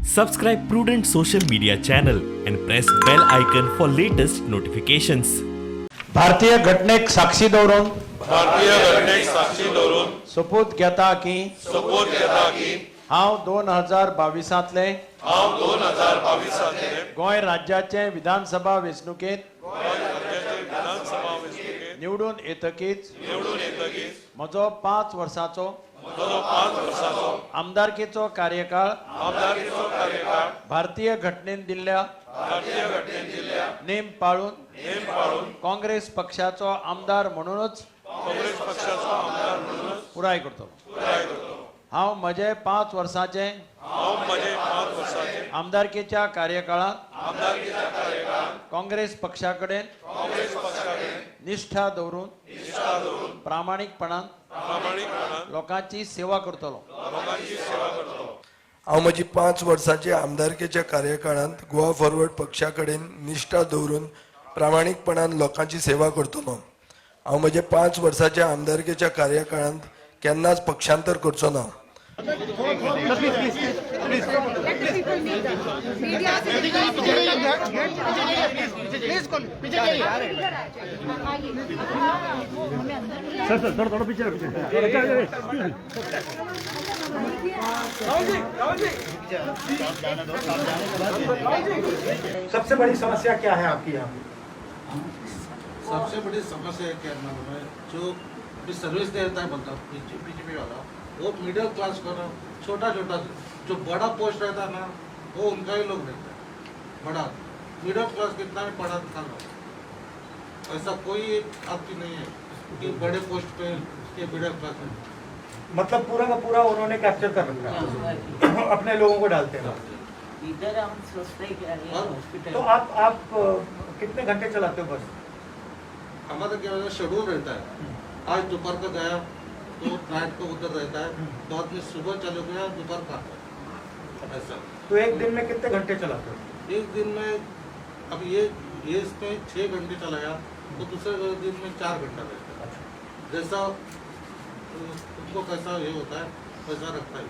Subscribe Prudent Social Media channel and press bell icon for latest notifications. भारतीय घटनेक साक्षी दवरून, भारतीय घटनेक साक्षी दवरून, सोपूत घेता की सोपूत घेता की हांव 2022तले हांव 2022तले गोंय राज्याचे विधानसभा वेंचणुकेंत राज्याचे विधानसभा वेंचणुकेंत निवडून येतकीच निवडून येतकीच म्हजो 5 वर्सांचो म्हजो 5 वर्सांचो आमदारकेचो कार्यकाळ आमदारकीचो कार्यकाळ भारतीय घटनेन दिल्ल्या भारतीय घटनेन दिल्ल्या नेम पाळून नेम पाळून काँग्रेस पक्षाचो आमदार म्हणूनच काँग्रेस पक्षाचो आमदार म्हणूनच पुराय करतलो. पुराय करतलो. हांव म्हजे 5 वर्सांचे हांव म्हजे 5 वर्सांचे आमदारकेच्या कार्यकाळांत आमदारकीच्या कार्यकाळांत काँग्रेस पक्षा कडेन काँग्रेस पक्षा कडेन निष्ठा दवरून निश्ठा दवरून प्रामाणीकपणान प्रामाणीकपणान लोकांची सेवा करतलो. लोकांची सेवा करतलो. हांव म्हजी 5 वर्सांची आमदारकेच्या कार्यकाळांत गोवा फॉरवर्ड पक्षा कडेन निश्ठा दवरून प्रामाणीकपणान लोकांची सेवा करतलो. हांव म्हजे 5 वर्साच्या आमदारकेच्या कार्यकाळांत केन्नाच पक्षांतर करचो ना. सर सर, थोड़ा थोड़ा पीछे, पीछे। सबसे बड़ी समस्या क्या है आपकी यहाँ? सबसे बड़ी समस्या क्या है मालूम है? जो भी सर्विस देता है बंदा, बीजेपी वाला, वो मिडिल क्लास का ना, छोटा छोटा जो बड़ा पोस्ट रहता है ना, वो उनका ही लोग रहता है। बड़ा मिडिल क्लास कितना भी पढ़ा लिखा लो, ऐसा कोई आदमी नहीं है कि बड़े पोस्ट पे ये मिडिल क्लास में। मतलब पूरा का पूरा उन्होंने कैप्चर कर रखा है, अपने लोगों को डालते हैं। इधर हम सोचते हैं कि अरे और हॉस्पिटल। तो आप कितने घंटे चलाते हो बस? हमारा क्या होता है, शेड्यूल रहता है। आज दोपहर को गया तो नाइट को उधर रहता है, बाद में सुबह चले गया, दोपहर का आता है, ऐसा। तो एक दिन में कितने घंटे चलाते हो? एक दिन में अब ये इसमें 6 घंटे चलाया तो दूसरे दिन में 4 घंटा रहता है। जैसा उनको कैसा ये होता है वैसा रखता है।